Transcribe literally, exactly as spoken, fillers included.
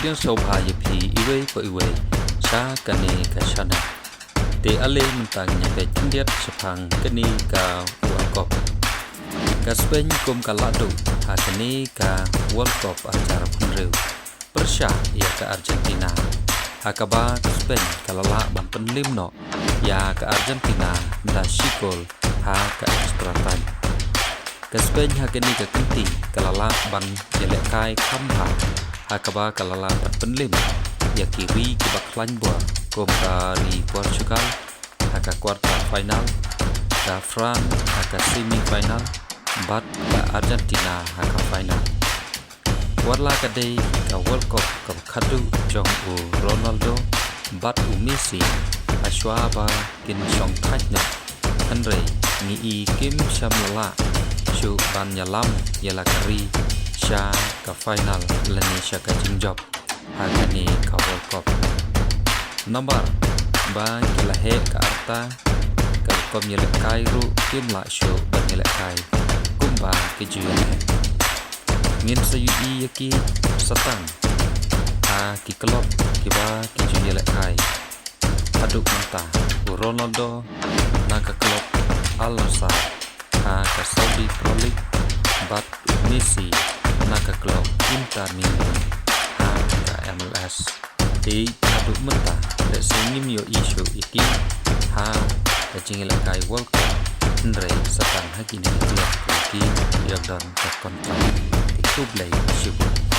Pdiang sngewbha ïa phi iwei pa iwei sha kane ka channel. Te ale mynta ngin ïa peit khyndiat shaphang kane ka World Cup. Ka Spain kum ka la duh ha kane ka World Cup arhajar arphew hynriew pyrshah ïa ka Argentina, ha kaba ka Spain ka la lah ban pynliem noh ïa ka Argentina da shi kol ha ka extra time. Ka Spain ha kane ka kynti ka la lah ban ïalehkai kham bha, ha kaba ka la lah ban pynliem ïa ki ri kiba khlaiñ bor kum ka ri Portugal ha ka quarter final, ka France ha ka semi final, bad ka Argentina ha ka final. Wat la ka dei ka World Cup kaba khadduh jong u Ronaldo bad u Messi, ha shuwa ba kin shong thait noh, hynrei ngi i kim shym la lah shuh ban ïalam ïa la ka ri sha ka final lane sha ka jingjop ha kane ka World Cup. Namar ba ki la heh ka rta, ka rukom ïalehkai ruh kim lah shuh ban ïalehkai kumba ki ju ïaleh. Ngin sa ïohi ïa ki satang ha ki club kiba ki ju ïalehkai. Haduh mynta u Ronaldo na ka club Al Nassr ha ka Saudi Pro League bad u Messi na ka club Inter Milan ha ka M L S. Te haduh mynta lehse ngim ïohi shuh ïa ki ha ka jingïalehkai World Cup, hynrei satang ha kine ki club ki ïoh don ka kontrak. Te khublei shibun.